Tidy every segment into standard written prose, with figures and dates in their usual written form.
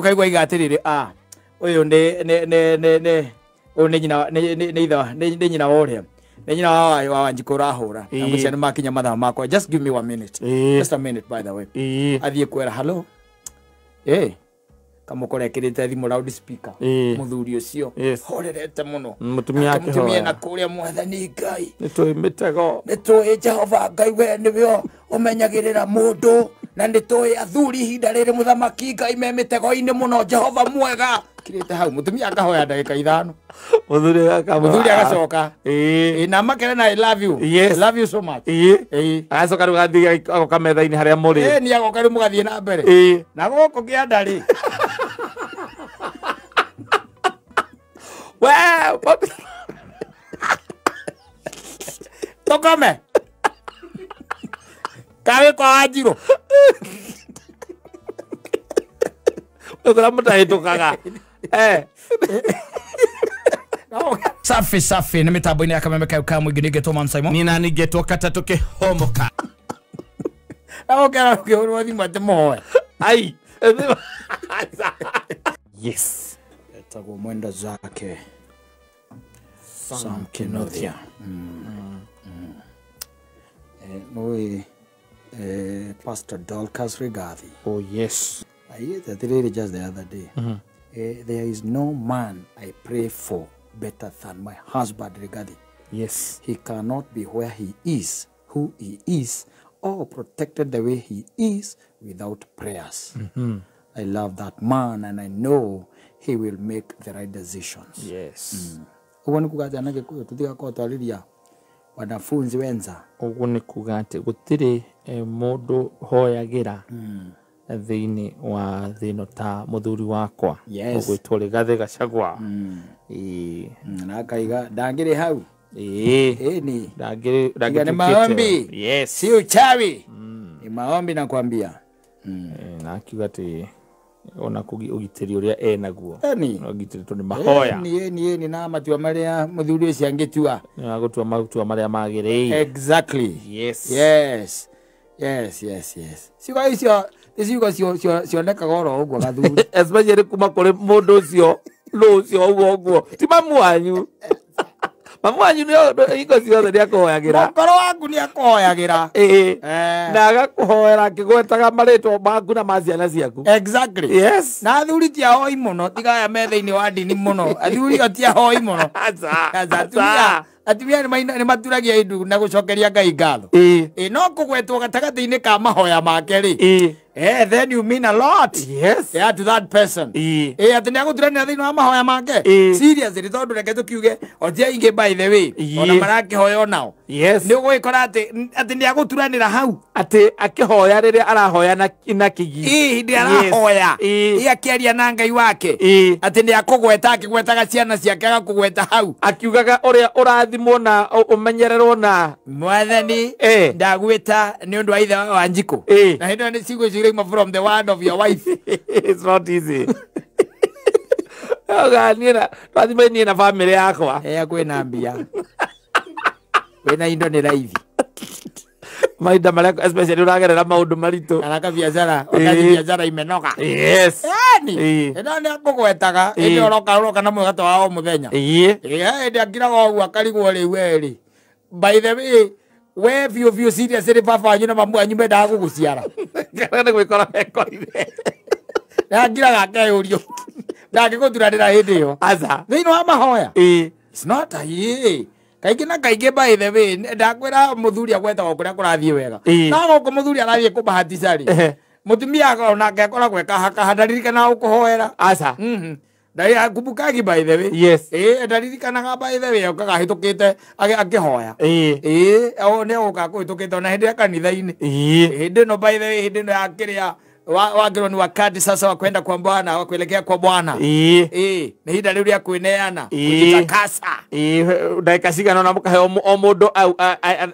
Ũkaigua iga atĩrĩrĩ, ah, ũyũ nĩ ũyũ nĩ nyina nĩ ithe nĩ nyina wa ũrĩa nĩ nyina wa Wanjikũ ũrahũra. Na ngwĩciria nĩ makinya mathaa makwa. Just give me 1 minute. Just a minute, by the way. Athiĩ kwera hello. Kamũkora ekĩrĩte thimũ loud speaker. Mũthuri ũcio horerete mũno. Mũtumia akĩhoya. Mũtumia na kũrĩa mwathani Ngai. Nĩ tũĩ mĩtego. Nĩ tũĩ Jehova Ngai we nĩwe ũmenyagĩrĩra mũndũ na nĩ tũĩ athuri ihinda rĩrĩ mũthamaki Ngai me mĩtego-inĩ mũno Jehova mwega. Kirĩte hau mũtumia akahoya ndagĩka 5. Mũthuri agacoka. Na makere na I love you. Yes. I love you so much. Agacoka rĩu agathiĩ agoka metha-inĩ harĩa mũrĩ. Nĩ agoka rĩu mũgathiĩ na mbere. Na gũkũ kĩanda rĩ. Wow. Tokome. Kawe kwa Wanjirũ. Ũkora mũtahĩtũkaga. Safi safi nĩ mĩtambo-inĩ ya Kameme kayo ka mũingĩ nĩngetwo Man Simon. Nina nĩngetwo Katatũ Kĩhomoka. Na ũkera ũkĩhũrwo thimũ atĩ mũhoe. Ai. Yes. Etagwo mwenda zake Sam Kinuthia. Nũĩ Pastor Dorcas Rigathi. Oh yes. I heard that really just the other day. There is no man I pray for better than my husband Rigathi. Yes. He cannot be where he is, who he is, or protected the way he is without prayers. I love that man and I know he will make the right decisions. Yes. Ũguo nĩ kuga atĩ na Gĩkũyũ tũtigakorwo twarĩria wanafunzi wenza. Ũguo nĩ kuga atĩ gũtirĩ mũndũ hoyagĩra thĩinĩ wa thĩ ĩno ta mũthuri wakwa. Yes. Ũgwĩtwo Rigathĩ Gachagua. Na akaiga ndangĩrĩ hau. Ni ndangĩrĩ ni maombi. Yes. Si uchawi. Ni maombi nakwambia. Na akiuga atĩ ona ũgitĩri ũrĩa enaguo. Ũgitĩri nĩ mahoya. Ni na matua marĩa mũthuri ũcio angĩtua. Nĩ agũtua matua marĩa magĩrĩire. Exactly. Yes. Yes. Yes, yes, yes. Ciugo icio nĩ ciugo cionekaga oro ũguo gathuri. Especially kuma kũrĩ mũndũ ũcio nũ ũcio ũguo ũguo. Ti mamu wanyu. Mamu wanyu nĩ hingo ciothe nĩ akũhoyagĩra. Mũkoro waku nĩ akũhoyagĩra. Na agakũhoera akĩgwetaga marĩtwa maku na ma ciana ciaku. Exactly. Yes. Na athuri ti ahoi mũno, tiga aya me thĩinĩ wa ndini mũno. Athuri o ti ahoi mũno. Aca. Atumia nĩ maturagia indu na gũcokeria Ngai ngatho. No kũgwetwo gatagatĩ-inĩ ka mahoya make rĩ. Then you mean a lot. Yes. Yeah, to that person. Atĩ nĩ agũturanĩra thĩinĩ wa mahoya make. Seriously, tondũ reke tũkiuge o ti aingĩ by the way. Ona marakĩhoya onao. Yes. Nĩ ũgũgĩkora atĩ nĩ agũturanĩra hau. Atĩ akĩhoya rĩrĩa arahoya na kĩgi. Hĩndĩ arahoya. Akĩaria na Ngai wake. Atĩ nĩ akũgweta akĩgwetaga ciana ciake agakũgweta hau. Akiugaga ũrĩa ũrathimwo na ũmenyererwo na mwathani ndagwĩta nĩ ũndũ wa ithe wa Wanjikũ. Na hĩndĩ ĩyo nĩ ciugo icio from the word of your wife. It's not easy. Oga niĩ na niĩ na family yakwa. Kwĩna mbia. Kwĩna indo nĩ raithi. Mahinda marĩa especially ũragerera maũndũ maritũ. Kana kabiacara, wakati biacara imenoga. Yes. Yani, ĩno nĩ akũgwetaga, ĩndĩ ũroka na mwĩgato wa o mũthenya. Ĩndĩ akiraga ũguo akarigwo rĩu we rĩ. By the way, we biũ biũ serious rĩ baba wanyu na mamu wanyu mendaga gũgũciara. Kana nĩ gwĩkora mekorire. Na akiraga akeyũrio. Ndangĩgũturanĩra hĩndĩ ĩyo. Aca. Thĩinĩ wa mahoya. It's not a kaingĩ na kaingĩ by the way ndakwĩra mũthuri agwetagwo kũrĩa kũrathiĩ wega. No gũkũ mũthuri arathiĩ kũbahatica rĩ. Mũtumia onake akoragwo ekahakaha ndaririkanaga gũkũhoera. Aca. Kumbukagi by the way. Yes. Ndaririkanaga by the way okaga ahĩtũkĩte akĩhoya. Nĩ oka kũhĩtũkĩte ona hĩndĩ ya kanitha-inĩ. Hĩndĩ ĩno by the way hĩndĩ ĩno ya kĩrĩa wagĩrwo ni wakati sasa wa kwenda kwa Bwana, wa kuelekea kwa Bwana. Nĩ ihinda rĩu rĩa kwĩneana, kũjitakasa. Ndagĩka cigana ũna mũkahe o mũndũ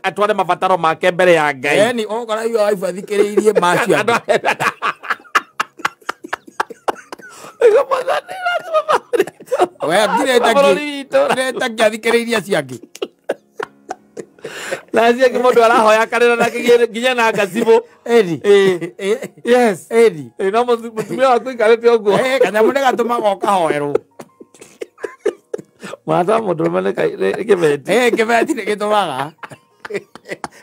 atware mabataro make mbere ya Ngai. Yaani ũgũkora iyo wife athikĩrĩirie macio andũ. We ngirĩte athikĩrĩirie acio angĩ. Na cia mũndũ arahoya karĩra na nginya na ngacibũ. Edi. Yes. Edi. No mũtumia waku aikarĩte ũguo. Kanyamũ nĩ gatũmaga ũkahoerwo. Mwana wa mũndũrũme nĩ kĩbeti. Kĩbeti nĩ gĩtũmaga.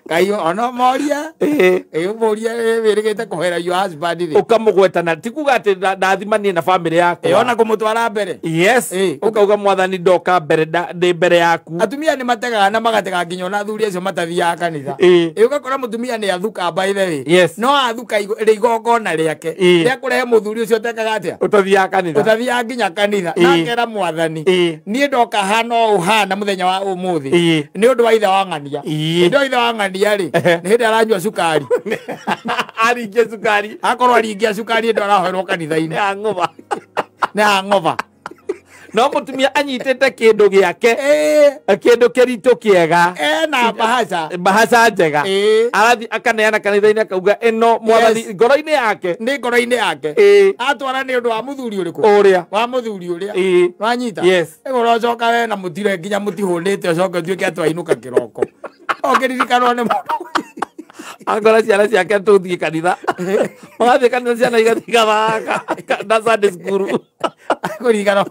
Kai ona moria. Ũmũrie wĩrĩgĩte kũhoera your husband rĩ. Ũkamũgweta na ti kuga atĩ ndathimanie na family yakwa. Ona kũmũtwara mbere. Yes. Ũkauga mwathani ndoka mbere ndĩ mbere yaku. Atumia nĩ mategaga na magatega nginya ona athuri acio matathiaga kanitha. Ũgakora mũtumia nĩ athuka by the way. Yes. No athuka rĩ igongona rĩake. Rĩa kũrehe mũthuri ũcio ũtekaga atĩa? Ũtathiaga kanitha. Ũtathiaga nginya kanitha. Na akera mwathani. Niĩ ndoka hana o ũhana mũthenya wa ũmũthĩ. Nĩ ũndũ wa ithe wa ng'ania. Ndio ithe wa ng'ania rĩ nĩ hĩndĩ aranyua cukari. Aringia cukari. Akorwo aringia cukari ndo arahoerwo kanitha-inĩ. Nĩ hangover. No mũtumia anyitĩte kĩndũ gĩake. Kĩndũ kĩritũ kĩega. Na bahaca. Bahaca njega. Arathiĩ akaneana kanitha-inĩ akauga ĩno mwathani ngoro-inĩ yake. Nĩ ngoro-inĩ yake. Atwara nĩ ũndũ wa mũthuri ũrĩkũ? Ũrĩa. Wa mũthuri ũrĩa. Wanyita? Yes. Ĩgo ũrocoka we na mũtire nginya mũtihũnĩte ũcoke ũtuĩke atĩ wainũka kĩroko. Ũkĩririkanwo nĩ mũndũ. Angora ciana ciake tũthiĩ kanitha. Magathiĩ kanitha ciana igathiĩ igathaka na Sunday school. Kũririkana.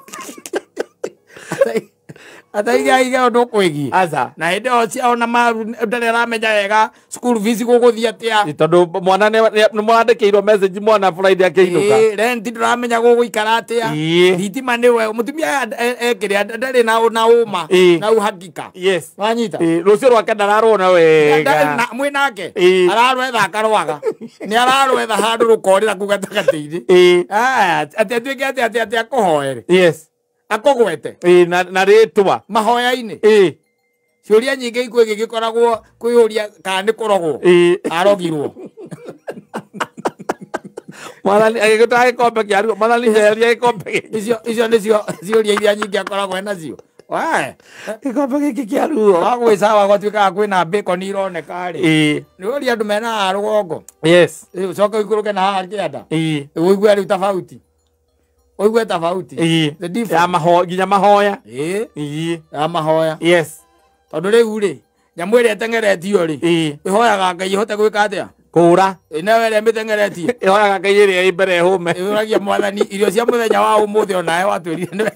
Ataiga ũndũ ũkwĩgiĩ. Aca. Na hĩndĩ ĩyo ona ndarĩ aramenya wega school fees gũgũthiĩ atĩa. Tondũ mwana nĩ mwandĩkĩirwo message mwana Friday akĩinũka. Rent ndũramenya gũgũikara atĩa. Thitima nĩwe mũtumia ekĩrĩa ndarĩ na ũma na uhakika. Yes. Wanyita? Rũciũ rwake ndararwona wega. Mwĩ nake ararwetha akarwaga. Nĩ ararwetha handũ rũkorĩra kũu gatagatĩ-inĩ. Atĩ atuĩke atĩ akũhoere. Yes. Akũgwete. Na rĩtwa. Mahoya-inĩ. Ciũria nyingĩ ikwĩgiĩ gĩkoragwo kwĩyũria kana nĩ kũrogwo. Arogirwo. Mwathani agĩgũtaha gĩkombe kĩa ruo. Mwathani heria gĩkombe gĩkĩ. Icio nĩcio ciũria iria nyingĩ akoragwo enacio. Gĩkombe gĩkĩ kĩa ruo. Wagwĩcawa gwatuĩkaga kwĩna bacon ironeka rĩ. Nĩ ũria andũ mena haha rũgongo. Yes. Ũcoke ũikũrũke na haha kĩanda. Ũigue rĩu tofauti. Ũigue tofauti. The difference. Ya mahoya nginya mahoya. Ya mahoya. Yes. Tondũ rĩu rĩ nyamũ ĩrĩa ĩteng'eretio rĩ ĩhoyaga Ngai ĩhote gwĩka atĩa? Kũũra. Nawe ĩrĩa mĩteng'eretie ĩhoyaga Ngai ĩrĩa ĩ mbere ĩhũme. Ĩũragia mwathani irio cia mũthenya wa ũmũthĩ onawe watwĩrire nĩwe.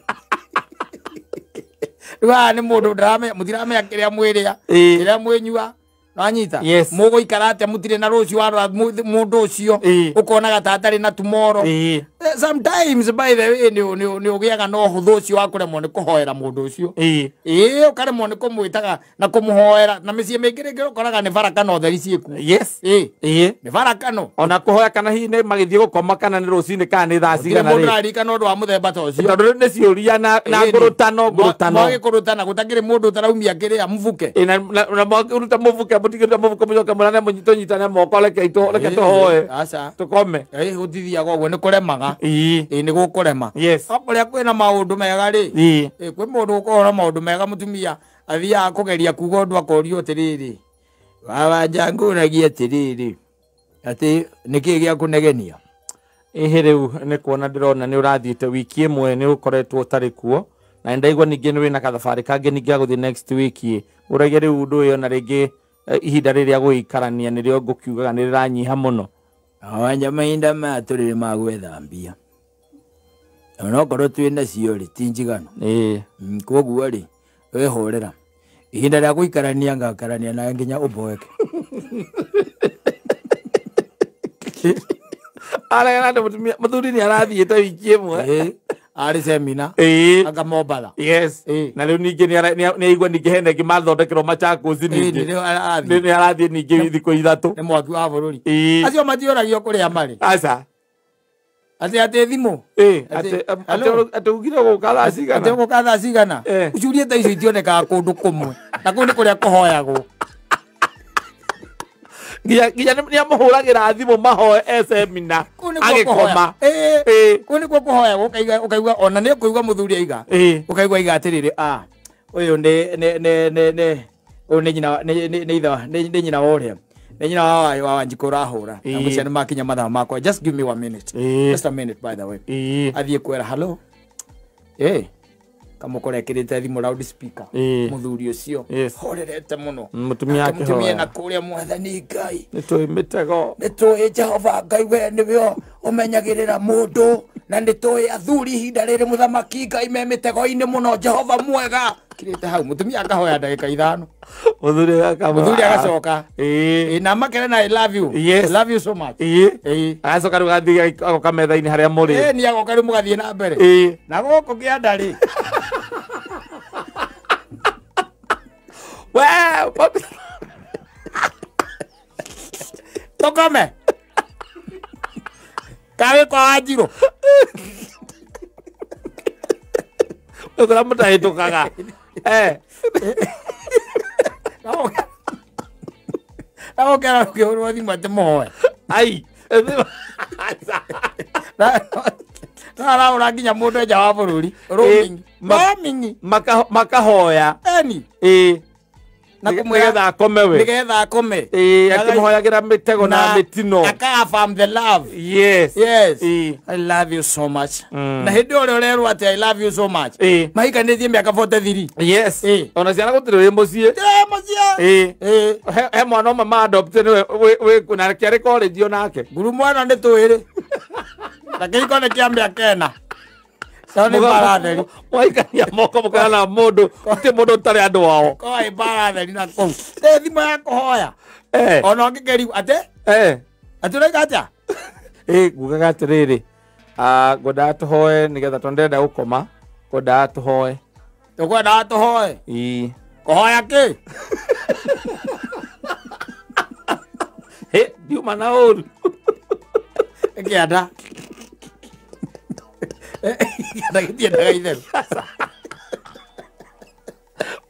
Rĩu haha nĩ mũndũ ndaramenya mũtiramenya kĩrĩa mwĩrĩa kĩrĩa mwĩnyua. Wanyita? Yes. Mũgũikara atĩa mũtirĩ na rũciũ warora mũndũ ũcio ũkonaga ta atarĩ na tomorrow. Sometimes by the way nĩ ũgĩaga na ũhũthũ ũcio wa kũremwo nĩ kũhoera mũndũ ũcio. Ũkaremwo nĩ kũmwĩtaga na kũmũhoera na mĩciĩ mĩingĩ rĩngĩ ũkoraga nĩ baraka no theri ciĩkuo. Yes. Nĩ baraka no. Ona kũhoya kana hihi nĩ magĩthiĩ gũkoma kana nĩ rũcinĩ kana nĩ thaa cigana rĩ. Mũndũ araririkana ũndũ wa mũthemba ta ũcio. Tondũ nĩ ciũria na ngũrũtano ngũrũtano. Mwagĩkũrũtana gũtakĩrĩ mũndũ ũtaraumia kĩrĩa mũbuke. Na mwakĩruta mũbuke mũtigĩruta mũbuke mũcoke mũrane tũnyitane moko reke tũhoe. Aca. Tũkome. Gũtithiaga ũguo nĩ kũremaga. Nĩ gũkũrema. Yes. No kũrĩa kwĩna maũndũ mega rĩ. Kwĩ mũndũ ũkoragwo na maũndũ mega mũtumia athiaga kũgeria kuga ũndũ akorio atĩrĩrĩ. Wawanja ngũragia atĩrĩrĩ. Atĩ nĩkĩĩ gĩa kũnegenia? Ĩhĩ rĩu nĩ kuona ndĩrona nĩ ũrathiĩte wiki ĩmwe nĩ ũkoretwo ũtarĩ kuo. Na ndaigua ningĩ nĩ wĩna kathabarĩ kangĩ ningĩ gagũthiĩ next week. Ũragia rĩu ũndũ ũyũ na rĩngĩ ihinda rĩrĩa gũikarania nĩrĩo ngũkiugaga nĩ rĩranyiha mũno. Wanja mahinda maya tũrĩ ma gwetha mbia. Onokorwo twĩ nacio rĩ ti njiganu. Koguo rĩ wĩhũrĩra. Ihinda rĩa gũikarania ngakarania nawe nginya ũmboeke. Aregana mũtumia mũthuri nĩ arathiĩte wiki ĩmwe. Arĩ semina. Anga Mombatha. Yes. Na rĩu ningĩ nĩ aigua ningĩ hena ĩngĩ mathondekerwo Machakos ningĩ. Nĩ arathiĩ ningĩ thikũ 3. Nĩ mwaki wa bũrũri. Acio matiũragio kũrĩa marĩ. Aca. Atĩ thimũ. Atĩ ugire gũka thaa cigana. Atĩ gũka thaa cigana. Ciũria ta icio itionekaga kũndũ kũmwe. Na kũu nĩ kũrĩa kũhoyagwo. Nginya nĩ amũhũragĩra thimũ mahoe e semina agĩkoma. Kũu nĩkuo kũhoyagwo ũkaigua ona nĩ ũkũigua mũthuri aiga. Ũkaigua aiga atĩrĩrĩ ũyũ nĩ ũyũ nĩ nyina nĩ nyina wa ũrĩa. Nĩ nyina wa Wanjikũ ũrahũra. Na ngwĩciria nĩ makinya mathaa makwa. Just give me 1 minute. Just a minute by the way. Athiĩ kwĩra hello. Kamũkora ekĩrĩte thimũ loud speaker. Mũthuri ũcio horerete mũno. Mũtumia akĩhoya. Na kũrĩa mwathani Ngai. Nĩtũĩ mĩtego. Nĩtũĩ Jehova Ngai we nĩwe ũmenyagĩrĩra mũndũ na nĩtũĩ athuri ihinda rĩrĩ mũthamaki Ngai me mĩtego-inĩ mũno Jehova mwega. Kirĩte hau mũtumia akahoya ndagĩka 5. Mũthuri agacoka. Na makere na I love you. Yes. I love you so much. Agacoka rĩu agathiĩ agoka metha-inĩ harĩa mũrĩ. Nĩ agoka rĩu mũgathiĩ na mbere. Na gũkũ kĩanda rĩ. Wow. Tũkome. Kawe kwa Wanjirũ. Ũkora mũtahĩtũkaga. Na ũkera ũkĩhũrwo thimũ atĩ mũhoe. Ai. Na arahũra nginya mũndũ nja wa bũrũri. Roaming. Roaming. Makahoya. Eni. Na nĩgetha akome we. Nĩgetha akome. Akĩmũhoyagĩra mĩtego na mĩtino. Aka-affirm the love. Yes. Yes. I love you so much. Na hĩndĩ ĩrĩa ũrerwo atĩ I love you so much. Mahikanĩtie mĩaka 43. Yes. Ona ciana gũtirĩ wĩ mũciĩ. Gũtirĩ mũciĩ. He mwana ũmwe ma adopt nĩwe wĩ na kĩarĩ college onake. Nguru mwana nĩ twĩrĩ. Na kĩhiko nĩ kĩa mĩaka 4. Nĩ mbara theri. Waikania moko mũkona mũndũ ti mũndũ ũtarĩ andũ ao. Koi mbara theri na kũu. Nĩ thimũ ya kũhoya. Ona ũngĩkeriu atĩ? Atĩ ũrauga atĩa? Ngugaga atĩrĩrĩ. Ngwendaga tũhoe nĩgetha tondũ ndĩrenda gũkoma. Ngwendaga tũhoe. Tũkwendaga tũhoe? Kũhoya kĩ? Ndiuma na ũru. Kĩanda. Kĩanda gĩtiendaga itheru.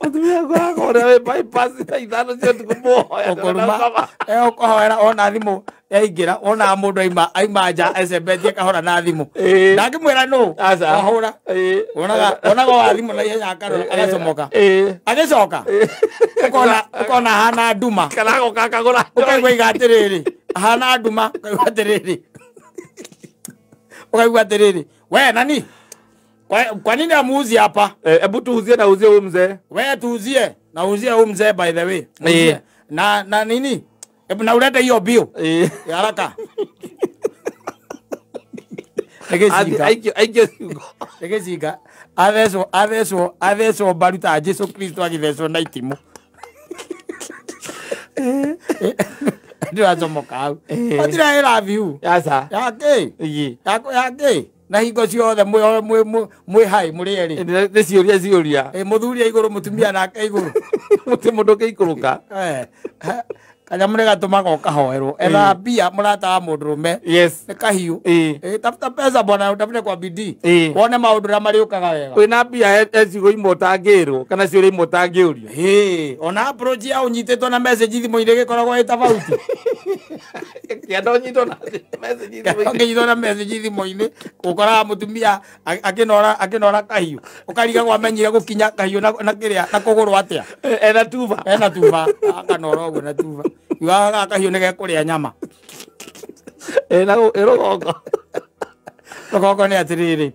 Mũtumia akoragwo ũrĩa wĩ bypass thaa 5 cia ũtukũ mũhoya. Ũkũruma. Ũkũhoera ona thimũ yaingĩra ona mũndũ aima nja ecembetie kahora na thimũ. Ndangĩmwĩra nũ. Ahũra. Onaga wa thimũ na ihenya akarora agacomoka. Agĩcoka. Ũkona ahana nduma. Kana agoka akagũra. Ũkaigua iga atĩrĩrĩ. Ahana nduma ũkaigua atĩrĩrĩ. Ũkaigua atĩrĩrĩ. We nani? Kwa nini amuuzi hapa? Hebu tuuzie na uzie huyu mzee. We tuuzie na uzie huyu mzee by the way. Na nini? Hebu na ulete hiyo bill. Haraka. Agĩcinga. Athecwo mbaru ta Jesu Kristo agĩthecwo na itimũ. Ndĩracomoka hau. Gũtirĩ I love you. Aca. Ya kĩ? Ya kĩ? Na hingo ciothe mwĩ hai mũrĩ erĩ. Nĩ ciũria ciũria. Mũthuri igũrũ mũtumia nake igũrũ. Mũtirĩ mũndũ ũngĩikũrũka. Kanyamũ nĩ gatũmaga ũkahoerwo. Etha mbia mũrata wa mũndũrũme. Yes. Nĩ kahiũ. Tafuta pesa bwana, utafute kwa bidii. Wone maũndũ ũrĩa marĩũkaga wega. Wĩna mbia he ciugo imwe ũtangĩrwo kana ciũria imwe ũtangĩũrio. Ona approach ya ũnyitĩtwo na message thimũ-inĩ gĩkoragwo ĩ tofauti. Kĩanda ũnyitwo na message thimũ-inĩ. Ũngĩnyitwo na message thimũ-inĩ ũkoraga mũtumia akĩnora kahiũ. Ũkarigagwo amenyire gũkinya kahiũ na kĩrĩa na kũgũrũ atĩa. Ena tuba. Ena tuba. Akanora ũguo na tuba. Yugaga kahiũ nĩ gekũrĩa nyama. Na rũgongo. Rũgongo nĩ atĩrĩrĩ.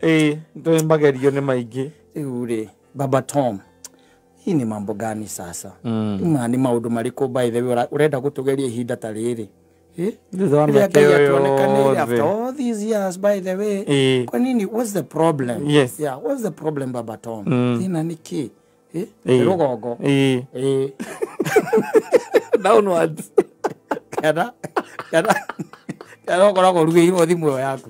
Nĩ magerio nĩ maingĩ. Rĩu rĩ, Baba Tom, hii ni mambo gani sasa? Ma nĩ maũndũ marĩkũ by the way ũrenda gũtũgeria ihinda ta rĩrĩ? Thutha wa mĩaka ĩyo yothe. After all these years by the way. Kwa nini, what's the problem? Yes. Yeah, what's the problem Baba Tom? Thĩna nĩ kĩ? Rũgongo. Downwards. Kana ũkoragwo ũrugĩirwo thimũ ĩyo yaku.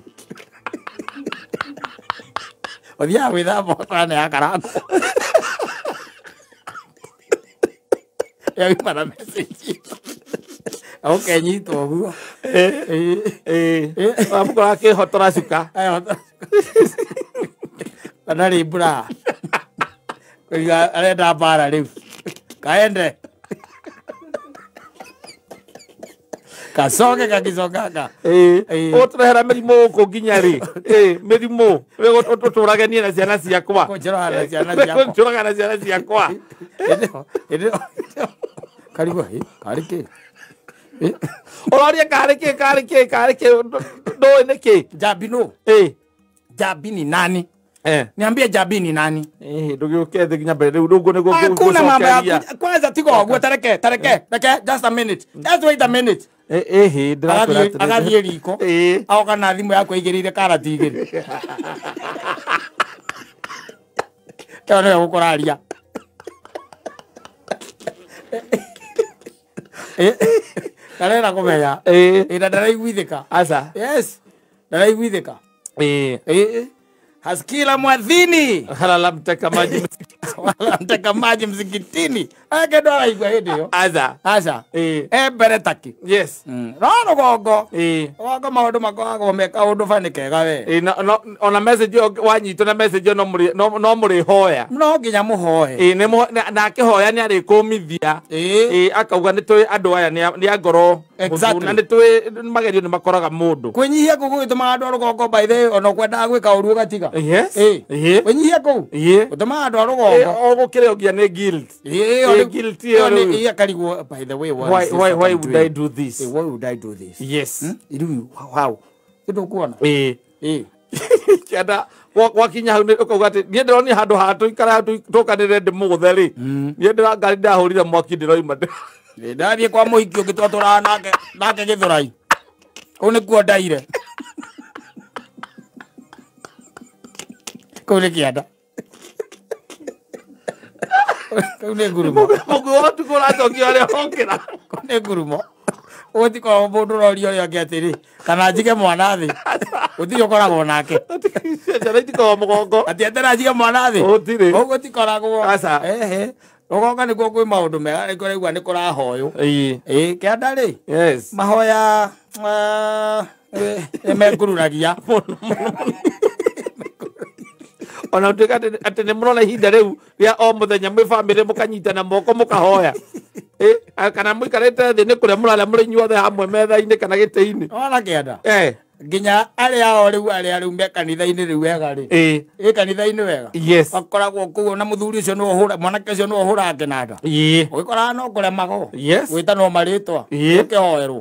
Ũthiaga gwĩthamba ũgakora nĩ yakarangwo. Yauma na message. Ũkenyitwo ũguo. Wamũkora akĩhotora cuka. Kana rĩ mbura. Kũigua arenda mbara rĩu. Kaende. Kacoke gagicokaga. Ũtũrehera mĩrimũ gũkũ nginya rĩ? Mĩrimũ. Ũtũrage niĩ na ciana ciakwa. Kũnjũraga na ciana ciakwa. Kũnjũraga na ciana ciakwa. Karigwo, karĩ kĩ? Ũroria karĩ kĩ, karĩ kĩ, karĩ kĩ, ndũĩ nĩ kĩ? Njambi nũ? Njambi ni nani? Niambie Jabi ni nani? Ndũgĩũke thĩ nginya mbere rĩu ũguo nĩguo Hakuna mambo ya kwanza tigo ũguo tareke tareke reke just a minute. Just wait a minute. Ndĩrakwĩra atĩrĩrĩ. Agathiĩ riko. Agoka na thimũ yakwa igĩrĩire karati igĩrĩ. Kĩo nĩwe gũkũraria. Ndarenda kũmenya. Na ndaraiguithĩka. Aca. Yes. Ndaraiguithĩka. Haskila mwadhini. Halala mteka maji. Wala mteka maji msikitini. Ake ndo araigua hĩndĩ ĩyo. Aca. Aca. Mbere taki. Yes. No rũgongo. Rũgongo maũndũ makoragwo me kaũndũ bani kega we. Ona message ĩyo wanyitwo na message ĩyo no mũrĩhoya. No nginya mũhoe. Na akĩhoya nĩ arĩkũmithia. Akauga nĩ tũĩ andũ aya nĩ a ngoro. Exactly. Na nĩ tũĩ magerio nĩ makoraga mũndũ. Kwĩnyihia kũu gũgĩtũmaga andũ a rũgongo by the way ona ũkwendaga gwĩka ũru ũgatiga. Yes. Kwĩnyihia kũu. Gũtũmaga andũ a rũgongo. Ogũkĩrĩ nginya nĩ guilt. Guilt ĩyo. Akarigwo by the way why would I do this? Why would I do this? Yes. Rĩu how? Ndũkuona. Kĩanda gwakinya hau ũkauga atĩ niĩ ndĩronire handũ ha tũikara tũkanĩre ndĩmũgũthe rĩ. Niĩ ndĩra ngari ndahũrire mwaki ndĩroima. Ndathiĩ kwa mũhiki ũngĩ twatũraga nake Gĩthũrai. Kũu nĩkuo ndaire. Kũu nĩ kĩanda. Kũu nĩ ngurumo. Mũguo ũtukũ ũracokia ũrĩa wokĩra. Kũu nĩ ngurumo. Gũtikoragwo mũndũ ũroria ũrĩa ũngĩ atĩrĩ kana njige mwana thĩ. Gũtirĩ ũkoragwo nake. Ciana itikoragwo mũgongo. Atĩ etera njige mwana thĩ. Gũtirĩ. Kũu gũtikoragwo. Aca. Rũgongo nĩkuo kwĩ maũndũ mega nĩkuo ũraigua nĩ kũrahoywo. Kĩanda rĩ. Yes. Mahoya nĩ mengururagia. Ona ũtuĩka atĩ nĩ mũrona ihinda rĩu rĩa o mũthenya mwĩ bamĩrĩ mũkanyitana moko mũkahoya. Kana mũikarĩte thĩ nĩ kũrĩa mũrarĩa mũrĩ inyuothe hamwe metha-inĩ kana gĩtĩ-inĩ. Wona kĩanda? Nginya arĩa ao rĩu arĩa rĩu me kanitha-inĩ rĩu wega rĩ. Kanitha-inĩ wega. Yes. Makoragwo kũu na mũthuri ũcio nĩwe ũhũra mwanake ũcio nĩwe ũhũraga kĩnanda. Ũgĩkoraga no kũremagwo. Yes. Gwĩtanwo marĩtwa. Ũkĩhoerwo.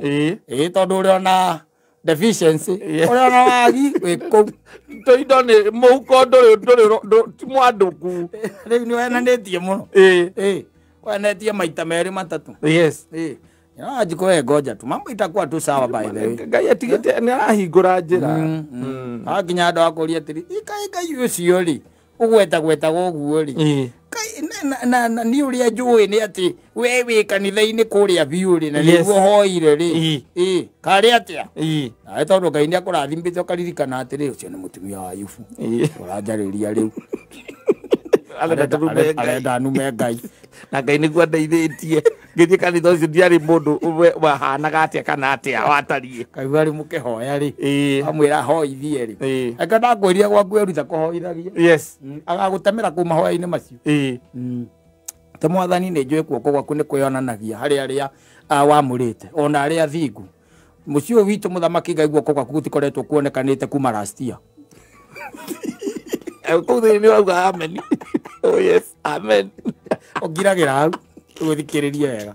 Tondũ ũrĩ ona deficiency. Ũrĩ ona wagi wĩ kũu. Tũindo nĩ mũhuko ndũrĩ ti mwandũku. Rĩu nĩ wenanĩtie mũno. Wenetie maita merĩ matatũ. Yes. Njiko ngoja tu mambo itakuwa tu sawa by the way. Ngai atigĩte nĩ arahingũra njĩra. Nginya andũ akũria atĩrĩ Ngai Ngai ũcio rĩ ũgwetagwetaga ũguo rĩ. Ngai na niĩ ũrĩa njũĩ nĩ atĩ we wĩ kanitha-inĩ kũrĩa biũ rĩ na nĩguo hoire rĩ. Karĩ atĩa? Nawe tondũ Ngai nĩ akũrathimĩte ũkaririkana atĩrĩ ũcio nĩ mũtumia wa Ayubu. Ũranjarĩria rĩu. Arenda nume Ngai. Na Ngai nĩguo andeithĩtie. Ngĩthiĩ kanitha ũcio ndiarĩ mũndũ wahanaga atĩa kana atĩa watariĩ. Kaigua rĩ mũkĩhoya rĩ. Amwĩra hoithie rĩ. Eka ndakwĩrire gwaku eruta kũhoithagia. Yes. Agagũtemera kũu mahoya-inĩ macio. Te mwathani nĩ njũĩ guoko gwaku nĩ kwĩyonanagia harĩ arĩa wamũrĩte ona arĩa thingu. Mũciĩ ũyũ witũ mũthamaki Ngai guoko gwaku gũtikoretwo kuonekanĩte kuma last year. Kũu thĩinĩ nĩ ũrauga amen. Oh yes, amen. Ũngiragĩra hau ũgũthikĩrĩrie wega.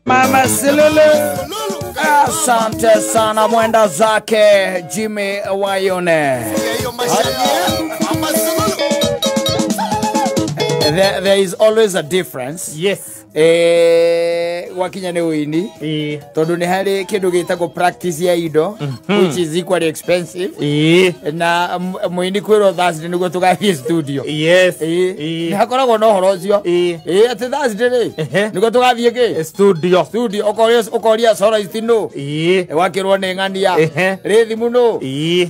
Mama Silulu. Asante sana mwenda zake Jimmy Wayone. There is always a difference. Yes. Wakinya nĩ ũini. Tondũ nĩ harĩ kĩndũ gĩtagwo practice ya indo, which is equally expensive. Na mũini kwĩrwo Thursday nĩguo tũgathiĩ studio. Yes. Nĩ hakoragwo na ũhoro ũcio. Atĩ Thursday rĩ nĩguo tũgathiĩ kĩ? Studio. Studio. Ũkoria soloist nũ? Wakĩrwo nĩ ng'ania. Rĩ thimũ nũ?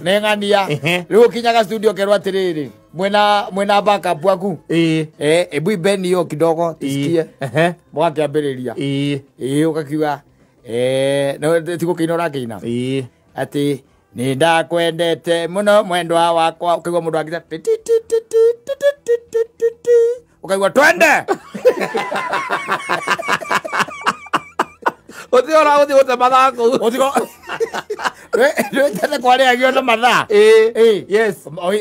Nĩ ng'ania. Rĩu ũkinyaga studio ũkerwo atĩrĩrĩ mwena backup waku. Ebu ibeni hiyo kidogo tusikie. Mwakĩambĩrĩria. Ũkakiuga no tiguo kĩina ũrakĩina. Atĩ nĩ ndakwendete mũno mwendwa wakwa ũkaigua mũndũ akĩta ti ti ti ti ti ti ti ti ti ũkaigua twende. Uti ora uthi gute mathaa kuu. Utigo we kwarĩagio na mathaa. Yes.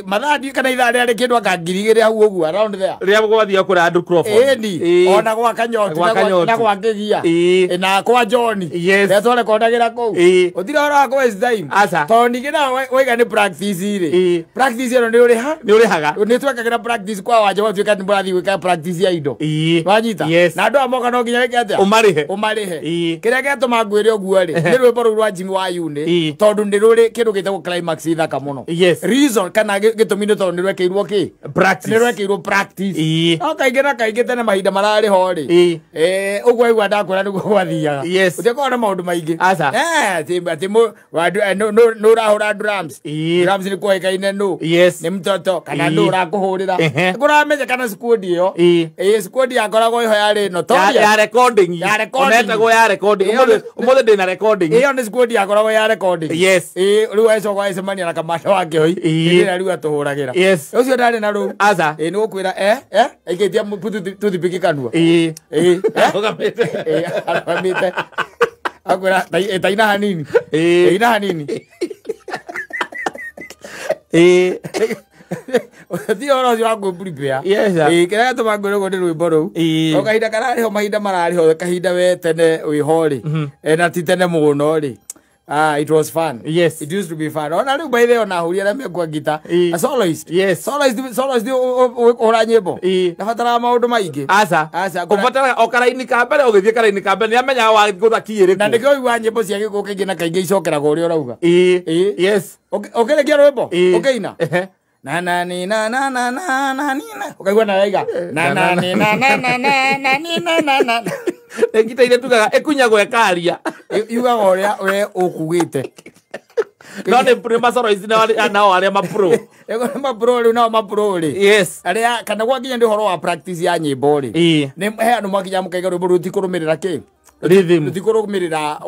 Mathaa ndi kana ithaa rĩarĩ kĩndũ anga 2000 hau ũguo around there. Rĩrĩa gwathia kũrĩa andũ Crawford. Ĩni ona gwa Kanyoti na gwa Kĩgia na kwa John. Yes. Rĩrĩa twarekondagĩra kũu. Ũtira ũhoro wa kũ waste time. Aca. Tondũ ningĩ nawe waiga nĩ practice rĩ. Practice ĩno nĩ ũrĩha? Nĩ ũrĩhaga. Nĩ twekagĩra practice kwa wanja gwatuĩka nĩ mũrathiĩ gwĩka practice ya indo. Wanyita? Yes. Na andũ aya moka no nginya wĩke atĩa? Ũmarĩhe. Ũmarĩhe. Kĩrĩa gĩatũma ngwĩre ũguo rĩ nĩ rwĩmbo rũu rwa Jimmy wa Yune tondũ nĩ rũrĩ kĩndũ gĩtagwo climax ithaka mũno. Yes. Reason kana gĩtũmi nĩ tondũ nĩ rwekĩirwo kĩ? Practice. Nĩ rwekĩirwo practice. No kaingĩ na kaingĩ tene mahinda mararĩ ho rĩ. Ũguo aigua ndakwĩra nĩguo gwathiaga. Yes. Ũtiakoragwo na maũndũ maingĩ. Aca. Atĩ nũ ũrahũra drums. Drums nĩ kũĩkaine nũ. Yes. Nĩ mtoto kana nũ ũrakũhũrĩra. Kũramenya kana squad ĩyo. Squad yakoragwo ĩho yarĩ notorious. Ya recording. Ya recording. Onetagwo ya recording. Ũmũthĩ ndĩna recording. Ĩyo nĩ squad yakoragwo ya recording. Yes. Rĩu acoka agĩcemania na kamanda wa Kĩhoi. Hĩndĩ ĩrĩa rĩu atũhũragĩra. Yes. Ũcio ndarĩ na rũu. Aca. Nĩ gũkwĩra aikĩtie toothpick kanua. Arũgamĩte. Arũgamĩte. Akwĩra taina hanini. Taina hanini. Ti ũhoro ũcio wa kwĩ prepare. Yes. Kĩrĩa gĩatũma ngwĩre ũguo nĩ rwĩmbo rũu. O kahinda kararĩ ho mahinda mararĩ ho kahinda we tene wĩho rĩ. Na ti tene mũno rĩ. It was fun. Yes. It used to be fun. Ona rĩu by the way ona ahũri arĩa mekwa ngita. A soloist. Yes. Soloist ũhũra nyĩmbo. Ndabataraga maũndũ maingĩ. Aca. Aca. Ũbataraga o karaini ka mbere ũgĩthiĩ karaini ka mbere nĩamenyaga wa gũtha key ĩrĩkũ. Na nĩkĩo ũiguaga nyĩmbo cia gĩkũyũ kaingĩ na kaingĩ icokeragwo ũrĩa ũrauga. Yes. Ũkĩrĩkia rwĩmbo ũkĩina. Na na ni na na na na na ni na. Ukaigua na raiga. Na na ni na na na na na ni na na na. Ngita ile tugaga ĩkunyagwo ĩkaria. Yugaga ũrĩa we ũkugĩte. No nĩ masoro ici nao arĩa mapro. Ĩgo mapro rĩu nao mapro rĩ. Yes. Arĩa kana gwakinya nĩ ũhoro wa practice ya nyĩmbo rĩ. Nĩ he andũ mwakinya mũkaiga rwĩmbo rũu tikũrũmĩrĩra kĩ? Rhythm. Tikũrũmĩrĩra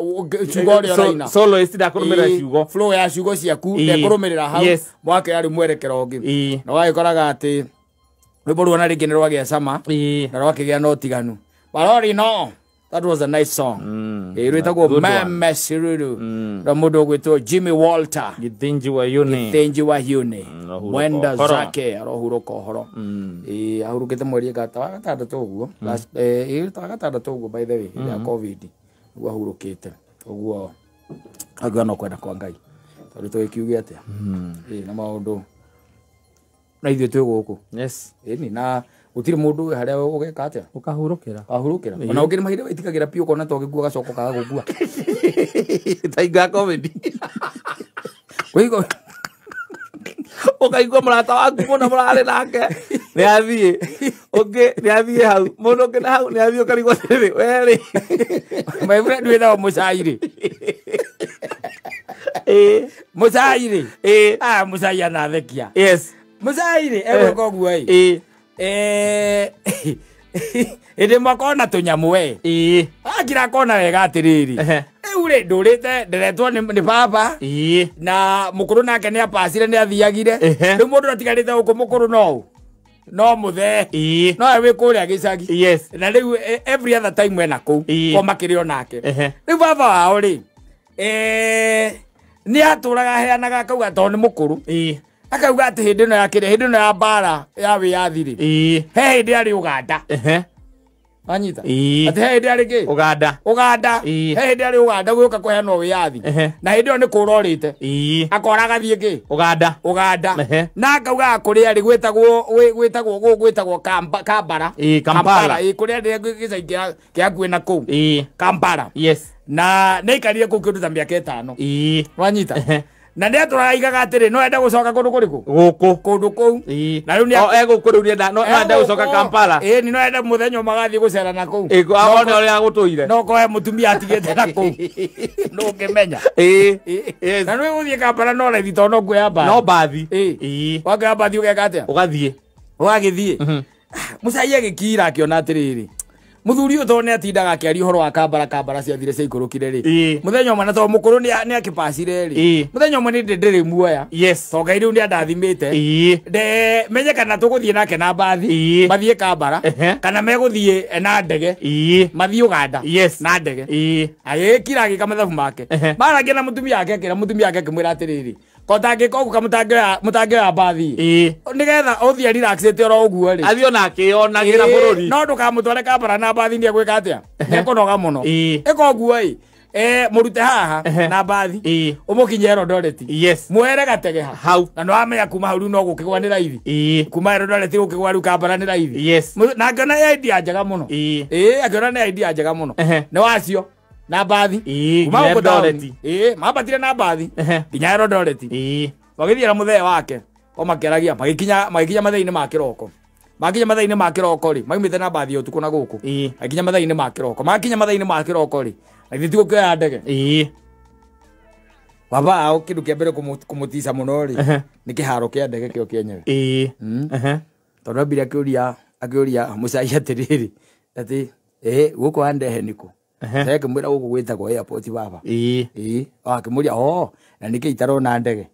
ciugo ũrĩa ũraina. Soloist ndakũrũmĩrĩra ciugo. Flow ya ciugo ciaku ndekũrũmĩrĩra hau. Mwake arĩ mwerekero ũngĩ. Na wagĩkoraga atĩ rwĩmbo ruo na rĩngĩ nĩ rwagĩa cama na rwakĩgĩa na ũtiganu. But no, that was a nice song. Rwĩtagwo Meme Siruru. Na mũndũ ũgwĩtwo Jimmy Walter. Githinji wa Yune. Githinji wa Yune. Mwenda zake arohurũka ũhoro. Ahurũkĩte mweri wa gatandatũ ũguo. Ta gatandatũ ũguo by the way, ya COVID. Ũguo ahurũkĩte. Ũguo akiuga no kwenda kwa Ngai. Tondũ tũgĩkiuge atĩa? Na maũndũ na ithuĩ twĩ gũkũ. Yes. Na gũtirĩ mũndũ harĩa ũgeka atĩa? Ũkahurũkĩra. Ũkahurũkĩra. Ona ũngĩ nĩ mahinda wĩtigagĩra piũ ũkona ta ũgĩkua ũgacoka ũkaga gũkua. Ta hingo ya COVID. Wĩigua Ũkaigua mũrata waku mũno mũrarĩ nake nĩ athiĩ. Ũngĩ nĩ athiĩ hau. Mũndũ ũngĩ na hau nĩ athiĩ ũkarigwo atĩrĩrĩ we rĩ. My friend wĩtagwo Mũcai rĩ. Mũcai rĩ. Mũcai anathekia. Yes. Mũcai rĩ egwĩka ũguo ĩ. Ĩndĩ makona tũnyamũ we. Akira akona wega atĩrĩrĩ. Rĩu rĩ ndũrĩte nderetwo nĩ baba. Na mũkũrũ nake nĩ apacire nĩ athiagire. Rĩu mũndũ atigarĩte gũkũ mũkũrũ no no mũthee. No we wĩ kũrĩa gĩcagi. Yes. Na rĩu every other time wena kũu ko makĩrĩ o nake. Rĩu baba wao rĩ nĩ atũraga aheanaga akauga tondũ nĩ mũkũrũ. Akauga atĩ hĩndĩ ĩno ya kĩrĩa hĩndĩ ĩno ya mbara ya wĩyathi rĩ. He hĩndĩ arĩ Uganda. Wanyita? Atĩ he hĩndĩ arĩ kĩ? Uganda. Uganda. He hĩndĩ arĩ Uganda gũka kũheanwo wĩyathi. Na hĩndĩ ĩyo nĩ kũra orĩte. Akora agathiĩ kĩ? Uganda. Uganda. Na akauga kũrĩa arĩ gwĩtagwo gwĩtagwo Kampala. Kampala. Kũrĩa arĩ gĩcagi kĩa hakuhĩ na kũu. Kampala. Yes. Na nĩ aikarire kũu kĩndũ ta mĩaka 5. Wanyita? Na nĩ atũraigaga atĩrĩ no ende gũcoka kũndũ kũrĩkũ? Gũkũ. Kũndũ kũu. Na rĩu nĩ egũkũ rĩu nĩenda no ende gũcoka Kampala. Nĩ no ende mũthenya ũmwe agathiĩ gũcera na kũu. One ũrĩa gũtũire. No kohe mũtumia atigĩte na kũu. Nũ ũngĩmenya. Yes. Na nĩ ũgũthiĩ Kampala no raithi tondũ no kuoya mbathi. No mbathi. Wakĩoya mbathi ũgeka atĩa? Ũgathiĩ. Ũgagĩthiĩ. Mũcai agĩkira akĩona atĩrĩrĩ. Muthuri uyu to ni atindaga akiaria uhoro wa kambara ciathire ciaikurukire ri. Muthenya umwe na to mukuru ni akipacire ri. Muthenya umwe ni ndiri muoya. Yes. To Ngai riu ni andathimite. Nde menye kana tuguthie nake na mbathi. Mathie kambara kana meguthie na ndege. Mathie Uganda. Yes. Na ndege. Agikira agika mathabu make. Maragia na mutumia wake akira mutumia wake akimwira atiriri. Kotangika oguka mutangioya mbathi. Nigetha uthie relaxete oro uguo ri. Athio na akionagira bururi. No ndukamutware kambara na mbathi ni egwika atia. Nikunoga muno. Ika uguo i. Murute haha na mbathi. Umukinye Eldoret. Yes. Muhere gatege hau. Na no amenya kuma hau no gukigwa ni raithi. Kuma Eldoret gukigwa riu kambara ni raithi. Yes. Na akiona idea njega muno. Akiona ni idea njega muno. Ni wacio. Na mbathi. Kuma Eldoret. Mambatire na mbathi. Nginya Eldoret. Magithie na muthee wake. O makeragia magikinya mathaa-inĩ ma kiroko. Makinya mathaa-inĩ ma kiroko ri, maumĩte na mbathi utuku na guku. Akinya mathaa-inĩ ma kiroko. Makinya mathaa-inĩ ma kiroko ri. Agithie ti gukioya ndege. Baba ao kindu kia mbere kumutica muno ri. Ni kiharo kia ndege kio kienyewe. Tondu ambire akiuria mucai atiriri ati guku wandehe niku. Akimwira guku gwitagwo airport baba. Akimuria na niki itarona ndege.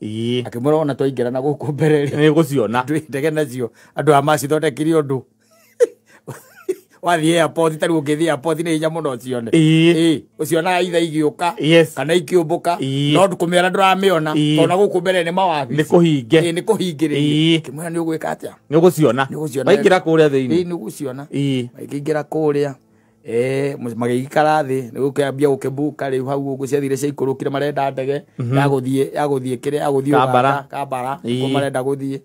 Akimwira ona twaingira na guku mbere ri. Ni guciona. Ndege nacio andu a macithondekire undu. Wathie airport tari ungithie airport ni hinya muno ucione. Ucionaga itha igiuka kana ikiumbuka no ndukumiona nduramiona tona guku mbere ni mawabi. Ni kuhinge. Ni kuhingiririe. Kimwira ni ugwika atia? Ni uguciona. Waingira kuria thiini. Ni uguciona. Makiingira kuria. Magĩikara thĩ nĩ gũkĩambia gũkĩmbuka rĩu hau ũguo ciathire ciaikũrũkire marenda ndege ya gũthiĩ kĩrĩa ya gũthiĩ Uganda Kambara kũu marenda gũthiĩ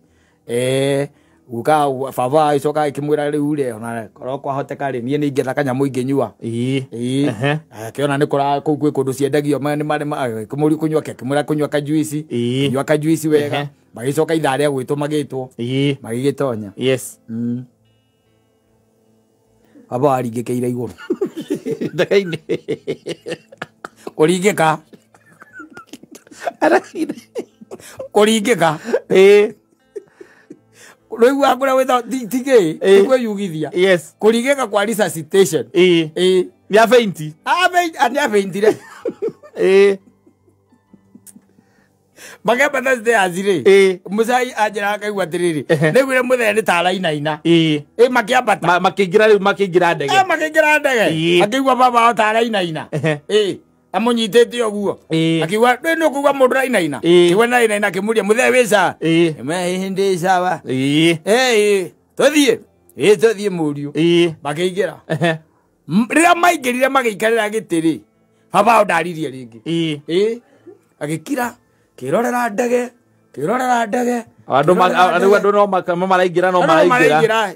guka baba agĩcoka akĩmwĩra rĩu rĩ ona korwo kwahoteka rĩ niĩ nĩ ingĩetha kanyamũ ingĩnyua. Akĩona nĩ kũra kũu gwĩ kũndũ ciendagio nĩ marĩ akĩmũria kũnyua akĩmwĩra kũnyua kajuici. Kũnyua kajuici wega magĩcoka ithaa rĩa gwĩtwo magĩtwo magĩgĩtonya. Yes. Baba aringĩkĩire igũrũ. Ndege-inĩ. Kũringĩka. Kũringĩka. Rĩu kũrĩa wĩtagwo ti kĩ? Ti kwĩyugithia. Yes. Kũringĩka kwa resuscitation. Nĩ afeinti. Nĩ afeintire. Makĩambata stairs rĩ. Mũcai anjĩra akaigua atĩrĩrĩ. Nĩaiguire mũthee nĩ ta arainaina. Makĩambata. Makĩingĩra rĩu makĩingĩra ndege. Makĩingĩra ndege. Akĩigua baba wao ta arainaina. Amũnyitĩte ũguo. Akiuga ndĩ nĩ ũkũigua mũndũ arainaina. Akĩigua nĩ arainaina akĩmũria mũthee wĩ sawa. Ndĩ sawa. Tũthiĩ. Tũthiĩ mũriũ. Makĩingĩra. Rĩrĩa maingĩrire magĩikarĩra gĩtĩ rĩ. Baba wao ndaririe rĩngĩ. Agĩkira. Kirorera ndege. Andu no maraingĩra no maraingĩra.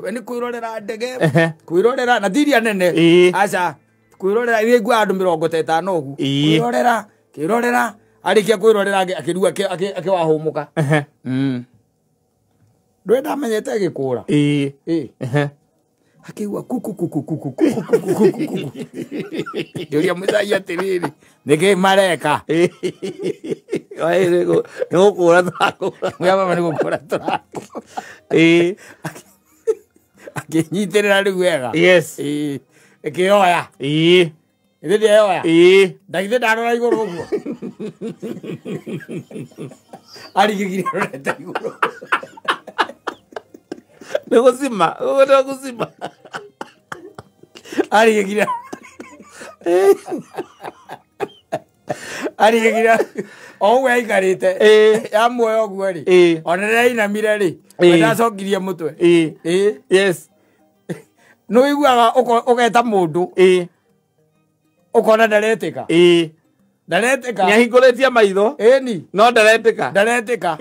We ni kwirorera ndege. Kwirorera na thiria nene. Aca kwirorera iraigua andu 50 uguo. Kwirorera kirorera arikia kwirorera akirua akiwahumuka. Ndwe ndamenyete gikura. Akigua kuku kuku kuku kuku kuku kuku. Ndiuria mucai atiriri niki mareka. Ni gukura turakura. Mwa mama ni gukura turakura. Akinyitĩrĩra rĩu wega. Yes. Ĩkĩoya. Ithĩ ndĩoya. Ndagithĩ ndarora igũrũ ũguo. Arigĩgire arorete igũrũ. Nĩ gũcima. Nĩ gũcima. Arigĩgire. Arigĩgire o ũguo aikarĩte. Ya muoyo ũguo rĩ. Ona rĩrĩa ainamire rĩ. We ndacokirie mũtwe. Yes. Nĩ ũiguaga ũgeta mũndũ. Ũkona ndaretĩka. Ndaretĩka. Nĩ ahingũrĩtie maitho. No ndaretĩka. Ndaretĩka.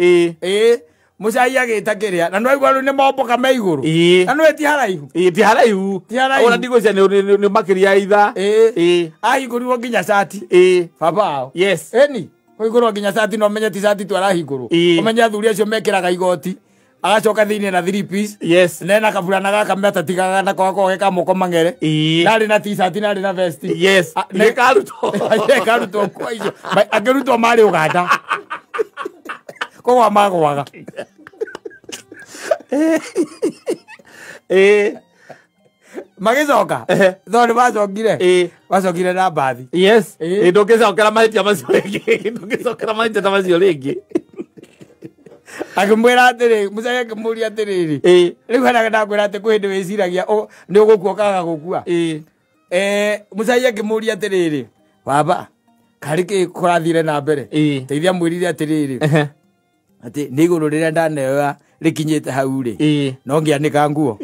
Mucai agĩta kĩrĩa na nĩwaigua rĩu nĩ momboka me igũrũ. Na nĩwe ti haraihu. Ti haraihu. Ona ndigwĩciria nĩ makĩria ya ithaa. Ahingũrirwo nginya cati. Baba ao. Yes. Kũhingũrwo nginya cati no ũmenye ti cati tu arahingũrwo. Ũmenye athuri acio mekĩraga igoti. Agacoka thĩinĩ na 3 piece. Yes. Nena kaburana gaka metatigaga nako gakoragwo ge ka moko mang'ere. Narĩ na t-shirt narĩ na vest. Yes. Gĩkarutwo. Gĩkarutwo kwa icio. Akĩrutwo marĩ Uganda. Kũgwa magwaga. Magĩcoka tondũ macokire macokire na mbathi. Yes. Ndũngĩcokera mahĩtia macio rĩngĩ. Ndũngĩcokera mahĩtia ta macio rĩngĩ. Akĩmwĩra atĩrĩ, Muchai akĩmũria atĩrĩrĩ, rĩu hena ndakwĩra atĩ kwĩ hĩndĩ wĩciragia nĩ ũgũkua ũkaga gũkua. Muchai akĩmũria atĩrĩrĩ, baba karĩ kĩ kũrathire na mbere? Teithia mwĩrire atĩrĩrĩ, atĩ nĩ igũrũ rĩrĩa ndaneoya rĩkinyĩte hau rĩ, no ngĩanĩka nguo.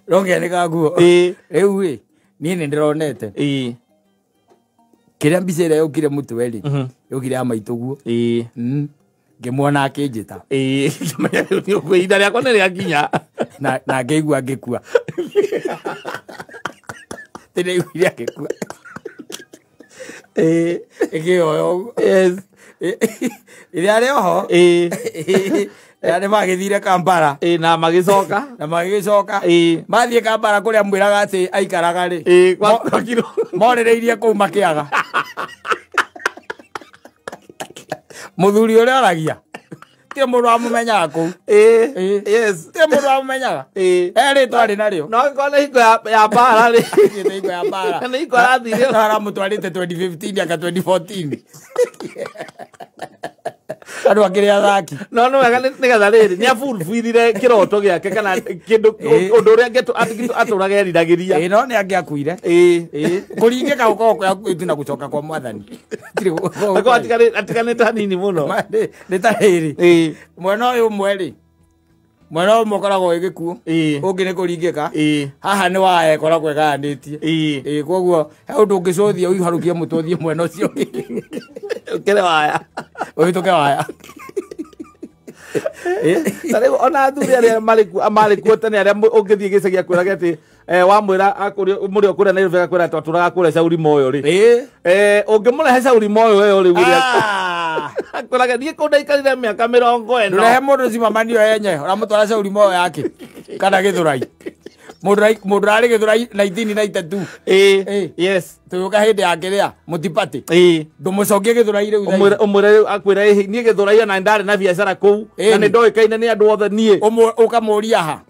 No ngĩanĩka nguo. Rĩu rĩ, niĩ nĩ ndĩronete kĩrĩa mbica ĩrĩa yũkire mũtwe rĩ, yũkire ya maitũguo. Ngĩmuona akĩnjĩta. Ihinda rĩakwa nĩ rĩakinya. Na ngĩigua ngĩkua. Tĩndaiguire akĩkua. Ĩkĩoya ũguo. Ĩrĩa arĩ oho, ĩrĩa nĩ magĩthire Kampala. Na magĩcoka. Na magĩcoka. Mathiĩ Kampala kũrĩa mwĩraga atĩ aikaraga rĩ. Morĩrĩirie kũu makĩaga. Mũthuri ũrĩa oragia. Ti mũndũ wamũmenyaga kũu. Yes. Ti mũndũ wamũmenyaga. Rĩtwa arĩ narĩo. No angĩkorwo nĩ hingo ya mbara rĩ. Nĩ hingo ya mbara. Nĩ hingo arathire. No aramũtwarĩte 2015 aka 2014. Andũ akĩrĩ athaki. No no wega nĩgetha rĩrĩ nĩ afulfillire kĩroto gĩake kana kĩndũ ũndũ ũrĩa atũraga eriragĩria. No nĩ angĩakuire. Kũringĩka gũkoragwo kwĩ hakuhĩ na gũcoka kwa mwathani. Akorwo atiganĩte hanini mũno. Nĩ ta rĩrĩ. Mwena ũyũ ũmwe rĩ, mwena ũyũ ũmwe ũkoragwo wĩ gĩkuũ, ũngĩ nĩ kũringĩka. Haha nĩ waya ĩkoragwo ĩgayanĩtie. Koguo he ũndũ ũngĩcũthia ũiharũkie mũtwe ũthiĩ mwena ũcio ũngĩ. Ũkĩre waya. Ũhĩtũke waya. Ta rĩu ona athuri arĩa marĩ kuo tene arĩa ũngĩthiĩ gĩcagi akwĩrage atĩ wamwĩra mũrĩ o kũrĩa Nairobi agakwĩra twatũraga kũrĩa Shauri Moyo rĩ. Ũngĩmũrehe Shauri Moyo ĩyo rĩu rĩ, akwĩrage niĩ kũu ndaikarire mĩaka 40. Ndũrehe mũndũ cimamanio enye ũramũtwara Shauri Moyo yake kana Gĩthũrai. Mũndũ ũrarĩ Gĩthũrai 1992. Yes. Tũgĩũka hĩndĩ ya kĩrĩa mũtipatĩ. Ndũmũcokie Gĩthũrai rĩu thaa ici. Ũmwĩre rĩu akwĩra niĩ Gĩthũrai ona ndarĩ na biacara kũu na nĩ ndoĩkaine nĩ andũ othe niĩ. Ũkamũria ha?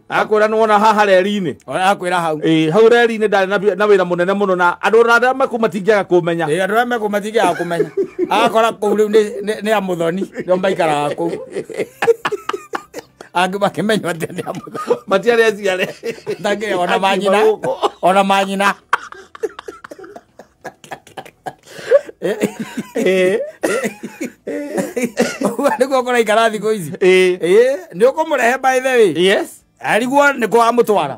Akwĩra nĩ wona haha reri-inĩ. Akwĩra hau. Hau reri-inĩ ndarĩ na wĩra mũnene mũno na andũ arĩa mekũu matingĩaga kũmenya. Andũ arĩa mekũu matingĩaga kũmenya. Agakora kũu rĩu nĩ a Mũthoni nĩo maikaraga kũu. Angĩ makĩmenywo atĩ nĩ a Mũthoni. Matiarĩ aciare. Ndangĩrĩ ona manyina. Ona manyina. Ũguo nĩguo kũraikara thikũ ici. Nĩ ũkũmũrehe by the way. Yes. Ariguo nĩkũ wamũtwara.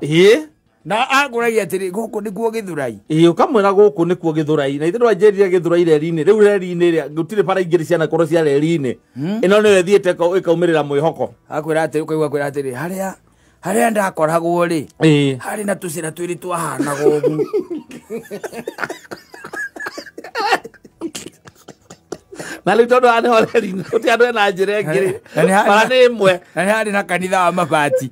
Na akũragia atĩrĩ gũkũ nĩkuo Gĩthũrai. Ũkamwĩra gũkũ nĩkuo Gĩthũrai. Na ithe ndwanjĩrire Gĩthũrai reri-inĩ. Rĩu reri-inĩ rĩa gũtirĩ bara ingĩ cianakorwo cia reri-inĩ. Ĩno nĩyo ĩthiĩte ĩkaumĩrĩra mwĩhoko. Akwĩra atĩrĩ ũkaigua akwĩra atĩrĩ harĩa ndakoragwo rĩ, harĩ na tũcĩra twĩrĩ twahanaga ũguo. Na rĩu tondũ haha nĩho reri-inĩ gũtirĩ andũ ena njĩra ĩngĩ rĩ. Bara nĩ ĩmwe. Na nĩ harĩ na kanitha wa mabati.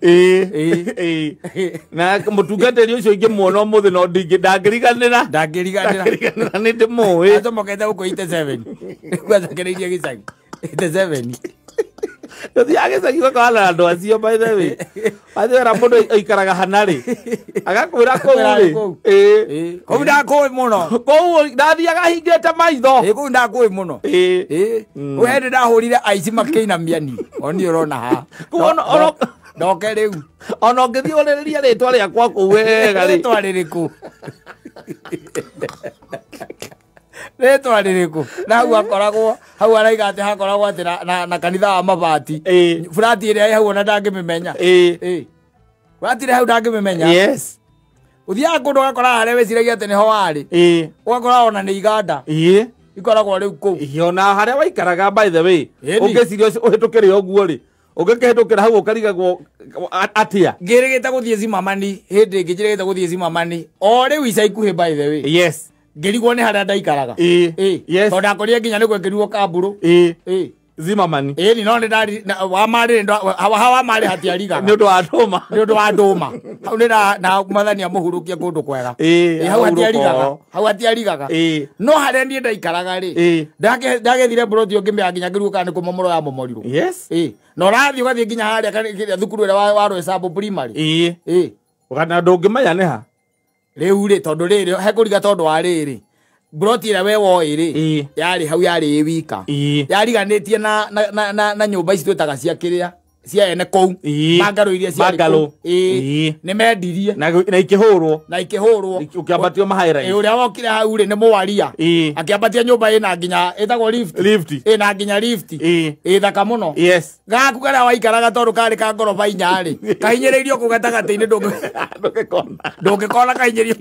Na mũtungatĩri ũcio ingĩmuona ũmũthĩ no ndangĩriganĩra. Ndangĩriganĩra. Ndangĩriganĩra nĩ ndĩmũĩ. Acomokete gũkũ 87. Nĩguo acokereirie gĩcagi. 87. Ũthiaga gĩcagi ũgakora na andũ acio by the way. By the way ra mũndũ aikaraga hana rĩ. Agakwĩra kũu rĩ. Kũu ndakũĩ mũno. Kũu ndathiaga hingĩte maitho. Kũu ndakũĩ mũno. Kũu hĩndĩ ndahũrire aici makĩinamia niĩ. O niĩ ũrona haha. Ndoke rĩu. Ona ũngĩthiĩ ũrĩrĩrie rĩtwa rĩakwa kũu wega rĩ. Rĩtwa rĩrĩkũ? Rĩtwa rĩrĩkũ? Na hau akoragwo, hau araiga atĩ hakoragwo atĩ na kanitha wa mabati. Burati ĩrĩa ĩ hau ona ndangĩmĩmenya. Burati ĩrĩa hau ndangĩmĩmenya. Yes. Ũthiaga kũndũ ũgakora harĩa wĩciragia atĩ nĩho warĩ. Ũgakora ona nĩ iganda. Ikoragwo rĩu kũu. Ona harĩa waikaraga by the way. Ũngĩciria ũhĩtũkĩre ũguo rĩ. Ũngĩkĩhĩtũkĩra hau ũkarigagwo atĩa. Ngĩrĩgĩte gũthiĩ Zimamani, hĩndĩ ĩngĩ njĩrĩgĩte gũthiĩ Zimamani. O rĩu ica ikuhĩ by the way. Yes. Ngĩrigwo nĩ harĩa ndaikaraga. Yes. Tondũ ndakorire nginya nĩ gwekĩrirwo kambũrũ. Zimmerman. Ĩni no nĩ ndari wa marĩ hawa marĩ hatiarigaga. Nĩ ũndũ wa ndũma. Nĩ ũndũ wa ndũma. Hau nĩ na mwathani amũhurũkie kũndũ kwega. Hau hatiarigaga. Hau hatiarigaga. No harĩa niĩ ndaikaraga rĩ. Ndagethire broti ũngĩ nginya ngĩrigwo kana nĩ kũmomorwo ya momorirwo. Yes. Na ũrathiĩ ũgathiĩ nginya harĩa thukuru ĩrĩa wa Roysambu primary. Ũgana ndũngĩmenya nĩ ha. Rĩu rĩ tondũ rĩrĩ hekũriga tondũ wa rĩrĩ. Broti ĩrĩa we woĩ rĩ yarĩ hau yarĩ ĩ wika. Yariganĩtie na nyũmba ici twĩtaga cia kĩrĩa cia ene kũu. Bangarũ iria ciarĩ kũu. Nĩ mendirie. Na ikĩhũrwo. Na ikĩhũrwo. Ũkĩambatio mahigh-rise. Ũrĩa wokire hau rĩ nĩ mũwaria. Akĩambatia nyũmba ĩna nginya ĩtagwo lift. Ĩna nginya lift. Ĩ thaka mũno. Yes. Gaku karĩa waikaraga tondũ karĩ ka ngoroba inya rĩ. Kahinyĩrĩirio kũu gatagatĩ-inĩ ndũngĩkona. Ndũngĩkona kahinyĩrĩirio.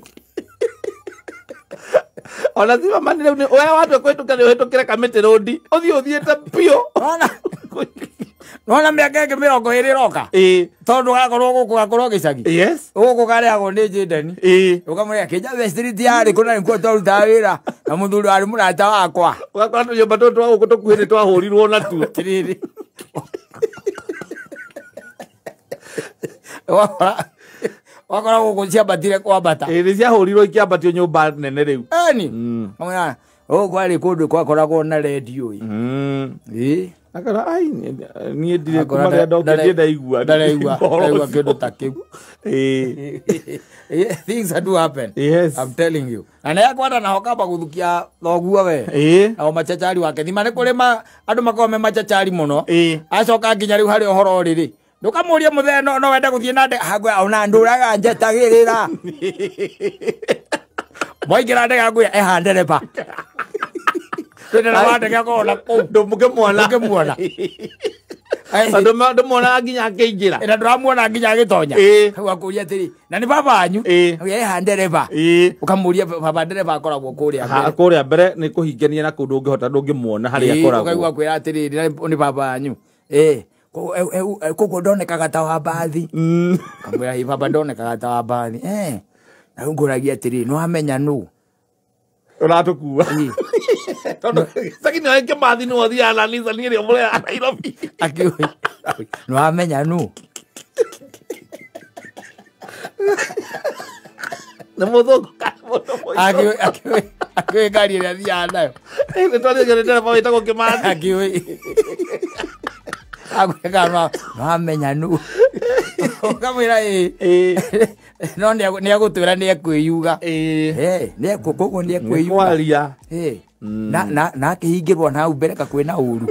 Ona Zimmerman rĩu nĩ ũrĩa watua kũhĩtũka nĩ ũhĩtũkĩre Kamĩtĩ Road ũthiĩ ũthiĩte biũ. Nona mĩaka ĩngĩ 20 ĩroka. Tondũ gakorwo gũkũ gakorwo gĩcagi. Yes. Gũkũ karĩagwo nĩ Jayden. Ũkamwĩra Kĩnjabe Street yarĩ kũna nĩkuo twarutaga wĩra na mũthuri warĩ mũrata wakwa. Ũgakora tũnyũmba tũtũ twa gũkũ tũkuhĩ nĩ twahũrirwo natuo. Atĩrĩrĩ. Wakora gũkũ ciambatire kwambata. Nĩ ciahũrirwo ikĩambatio nyũmba nene rĩu. Ĩni. Kamwĩra gũkũ kwarĩ kũndũ gwakoragwo na rendio ĩ. Akara ai niĩ ndirĩ kuma rĩrĩa ndokire ndaigua. Ndaraigua kĩndũ ta kĩu. Things do happen. Yes. I'm telling you. Na nĩ akwenda naho kamba gũthukia thoguo we. Nao machachari wake. Thima nĩ kũrĩ andũ makoragwo me machachari mũno. Acoka nginya rĩu harĩ ũhoro rĩrĩ. Ndũkamũrie mũthee no wende gũthiĩ na ndege. Ona ndũraga njetagĩrĩra. Mwaingĩra ndege akwĩra eha ndereba. Ndĩra wa ndege akorwo na kũu. Ndũngĩmuona. Ndũngĩmuona. Ndũmuonaga nginya akĩingĩra. Na ndũramuona nginya agĩtonya. Hau akũria atĩrĩ, na nĩ baba wanyu? Eha ndereba. Ũkamũria baba ndereba akoragwo kũrĩa mbere. Kũrĩa mbere nĩ kũhingania na kũu ndũngĩhota ndũngĩmuona harĩa akoragwo. Ũkaigua akwĩra atĩrĩrĩ, nĩ baba wanyu. Koguo ndonekaga ta wa mbathi. Kamwĩra ĩ baba ndonekaga ta wa mbathi. Na rĩu ngũragia atĩrĩ, nĩ wamenya nũ? Ũratũkua. Tondũ gĩcagi nĩoĩ Kĩmathi nĩwe ũthiaga na Nissan ĩrĩa ũmũrehaga Nairobi. Akĩũĩ. Nĩ wamenya nũ? Nĩ mũthũngũ kana mũndũ mũirũ? Akĩũĩ ngari ĩrĩa athiaga nayo. Nĩ twathire nĩ ndereba wĩtagwo Kĩmathi. Akĩũĩ. Akwĩra nĩ wamenya nũ? Ũkamwĩra ĩ. No nĩ agũtwĩra nĩ ekwĩyuga. Koguo nĩ ekwĩyuga. Kwaria. Na akĩhingĩrwo na hau mbere kakwĩna ũru.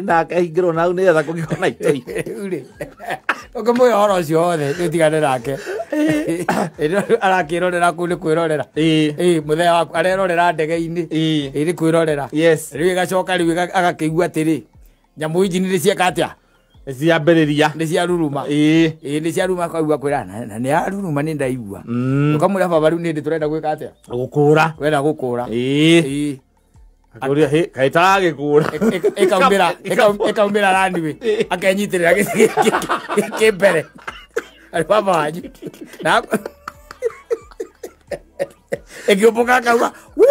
Na akahingĩrwo na hau nĩgetha kũngĩkorwo na itoi. Rĩu rĩ. Ũkĩmũhe ũhoro ũcio wothe ũtigane nake. Arakĩrorera kũu nĩ kwĩrorera. Mũthee waku arerorera ndege-inĩ. Nĩ kwĩrorera. Yes. Rĩu ĩgacoka rĩu agakĩigua atĩrĩ, nyamũ injini nĩ cieka atĩa? Nĩ ciambĩrĩria. Nĩ ciaruruma. Nĩ ciaruruma akaigua kwĩra na nĩ yaruruma nĩ ndaigua. Ũkamwĩra baba rĩu nĩ hĩndĩ tũrenda gwĩka atĩa? Gũkũra. Tũrenda gũkũra. Akũria hĩ kaĩ taragĩkũra. Ĩkaumĩra runway. Akenyitĩrĩra gĩtĩ kĩ mbere. Arĩ baba wanyu. Na ĩkĩũmbũka akauga wuu.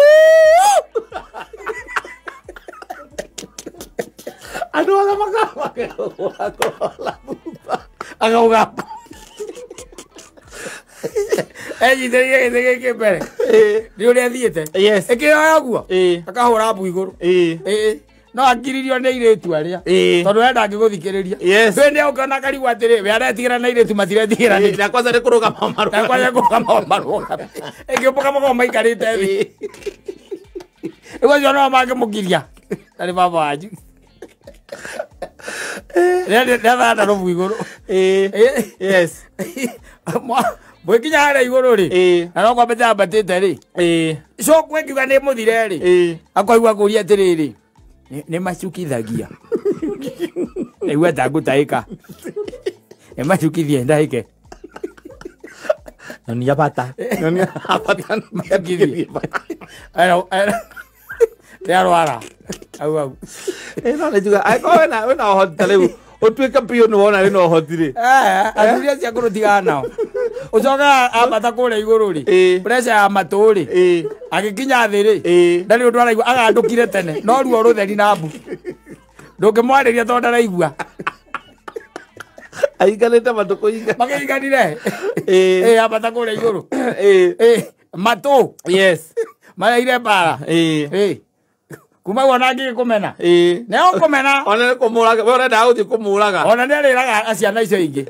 Andũ othe makamaka kũrola thutha. Akauga enyitĩrĩire gĩtĩ gĩkĩ mbere. Nĩ ũrĩa athiĩte. Yes. Ĩkĩoya ũguo. Akahũra mbu igũrũ. No akiririo nĩ airĩtu arĩa. Tondũ we ndangĩgũthikĩrĩria. Yes. We nĩ egũkĩona akarigwo atĩrĩ, we aretigĩra na airĩtu matiretigĩra. Na kwanza nĩ kũrũgama marũgame. Na kwanza kũrũgama marũgame. Ĩkĩũmbũka makoragwo maikarĩte thĩ. Rĩu acio no mangĩmũkiria. Na nĩ baba wanyu. Nĩ rũbu igũrũ. Yes. Mwĩkinya harĩa igũrũ rĩ. Na no kwambata ambatĩte rĩ. Cokwo ĩkiuga nĩ mũthire rĩ. Akaigua kũria atĩrĩrĩ, nĩ macukithagia. Ndaigua ta ngũtahĩka. Nĩ macukithie ndahĩke. Nyonia bata. Nyonia bata. Macukithie. Nĩ arwara. Au au. No nĩ njuga angĩkorwo wĩna ũhoti ta rĩu ũtuĩke biũ nĩ wona wĩna ũhoti rĩ. Athuri acio akũrũ tigana nao. Ucoka ambata kũrĩa igũrũ rĩ. Pressure ya matũ rĩ. Agĩkinya thĩ rĩ. Ndarĩ ũndũ araigua agandũkire tene. No ruo rũtheri na mbu. Ndũngĩmwarĩria tondũ ndaraigua. Aiganĩte matũ kũinga. Makĩiganire. Ambata kũrĩa igũrũ. Matũ. Yes. Mareire mbara. Kuma wona ngĩkũmena. Nĩ ũkũmena. Ona nĩ kũmũraga, we ũrenda gũthiĩ kũmũraga. Ona nĩ arĩraga ciana icio ingĩ.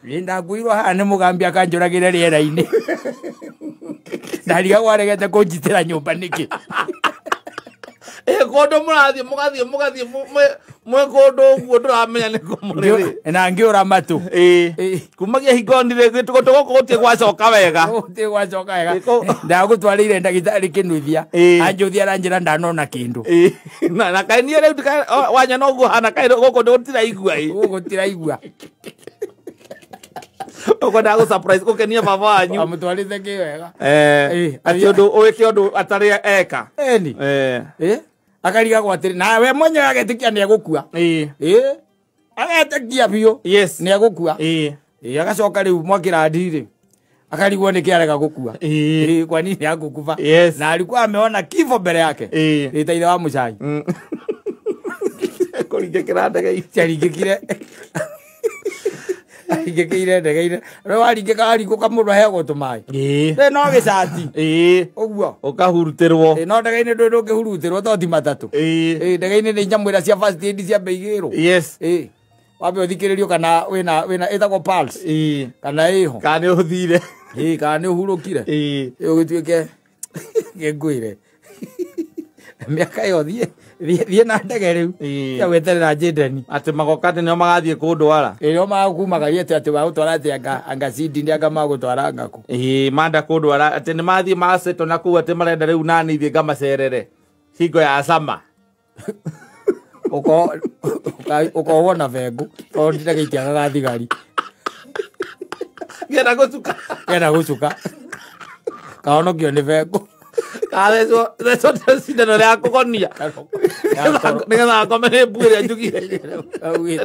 Ĩ ndakuirwo haha nĩ mũgambi akanjũragĩre rĩera-inĩ. Ndarigagwo aregete kũnjitĩra nyũmba nĩkĩ. Kũndũ mũrathiĩ mũgathiĩ mũgathiĩ mwĩ kũndũ ũguo ndũramenya nĩ kũ mũrĩ. Na ngĩũra matũ. Kumagia hingo nire gũtũ gũkũ gũtirĩ gwacoka wega. Gũtirĩ gwacoka wega. Ndagũtwarĩire ndagĩtarĩ Kĩnuthia. Anjũthia aranjĩra ndanona kĩndũ. Na kaĩ niĩ rĩu wanyona ũguo hana kaĩ gũkũ gũtiraigua ĩ. Gũkũ gũtiraigua. Ũkwenda gũ surprise gũkenia baba wanyu. Amũtwarĩte kĩ wega. Atĩ ũndũ ũĩke ũndũ atarĩ eka. Ĩni. Akarigagwo atĩrĩ na we mwenyewe agetĩkia nĩ egũkua. Agetĩkia biũ. Yes. Nĩ egũkua. Agacoka rĩu mwakĩrandi rĩ. Akarigwo nĩkĩ arega gũkua. Kwa nini hakukufa? Yes. Na alikuwa ameona kifo mbele yake. Ĩ ta ithe wa Mũcai. Kũringĩkĩra ndege-inĩ. Ciaringĩkire. Aringĩkĩire ndege-inĩ. Rĩu waringĩka waringũka mũndũ aheagwo tũmaĩ. Rĩ no gĩcati. Ũguo. Ũkahurutĩrwo. No ndege-inĩ ndũĩ ndũngĩhurutĩrwo to ti matatũ. Ndege-inĩ nĩ nyamũ ĩrĩa cia first aid ciambe igĩrwo. Yes. Wambe ũthikĩrĩrio kana wĩna ĩtagwo pulse. Kana ĩho. Kana nĩ ũthire. Kana nĩ ũhurũkire. Ũgĩtuĩke ngĩngwĩre. Mĩaka ĩyo thiĩ na ndege rĩu. Ya gweterera Jendeni. Atĩ magoka atĩ nĩo magathiĩ kũndwara. Nĩo makumagaria atĩ magũtwara atĩ anga Sydney anga magũtwara anga kũ. Manda kũndwara atĩ nĩ mathiĩ macetwo na kũu atĩ marenda rĩu nani thiĩ ngamacerere hingo ya sama. Ũkohwo na bengũ tondũ ndege itiagaga thigari. Ngĩenda gũcuka. Ngĩenda gũcuka. Kahonokio nĩ bengũ. Thecwo cindano rĩa kũgonia. Nĩgetha ngome nĩ mbu ĩrĩa njugire.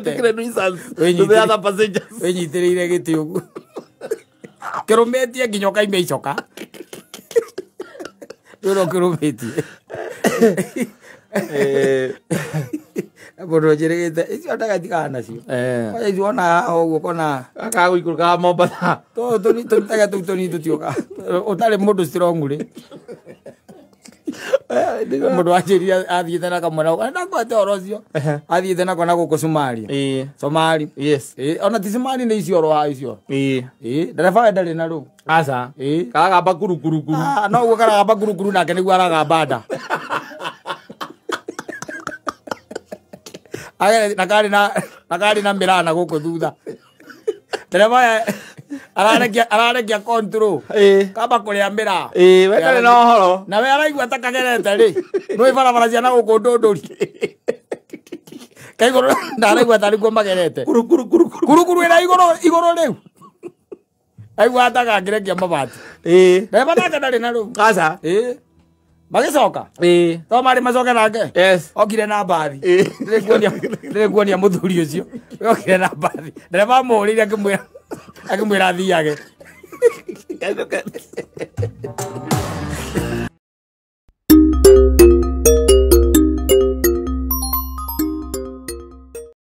Njugire nuisance to the other passengers. Wĩnyitĩrĩire gĩtĩ ũguo. Kĩrũmĩtie nginya ũkaimia icoka. Rĩu kĩrũmĩtie. Mũndũ ũnjĩrĩgĩte icio ndege tigana nacio. Kwanja icio wona haha ũguo ũkona. Gakagũikũrũka Mombasa. Tũtege tũu tũnini tũtiũkaga. Ũtarĩ mũndũ strong rĩ. Mũndũ wanjĩrire athiĩte na kamwana ndakwete ũhoro ũcio. Athiĩte nako na gũkũ Somalia. Somali. Yes. Ona ti Somali nĩ Isiolo haha Isiolo. Ndereba we ndarĩ na rũu. Aca. Karagamba kurukurukuru. No ũguo karagamba kurukuru nake nĩguo aragamba nda. Na karĩ na mĩrana gũkũ thutha. Ndereba ararekia control. Kamba kũrĩa mĩraa. We ndarĩ na ũhoro. Na we araigua ta kagerete rĩ. Nĩũĩ barabara cia na gũkũ ndũndũri. Kaigũrũ ndaraigua tarĩ kuo magerete. Kurukuru. Kurukuru ĩra igũrũ rĩu. Aigua ta kangĩrekia mabati. Ndereba nake ndarĩ na rũu. Aca. Magĩcoka. To marĩ macoke nake. Yes. Okire na mbathi. Ndĩrĩ kuonia mũthuri ũcio. Okire na mbathi. Ndereba amũhũrĩire akĩmwĩra athiage.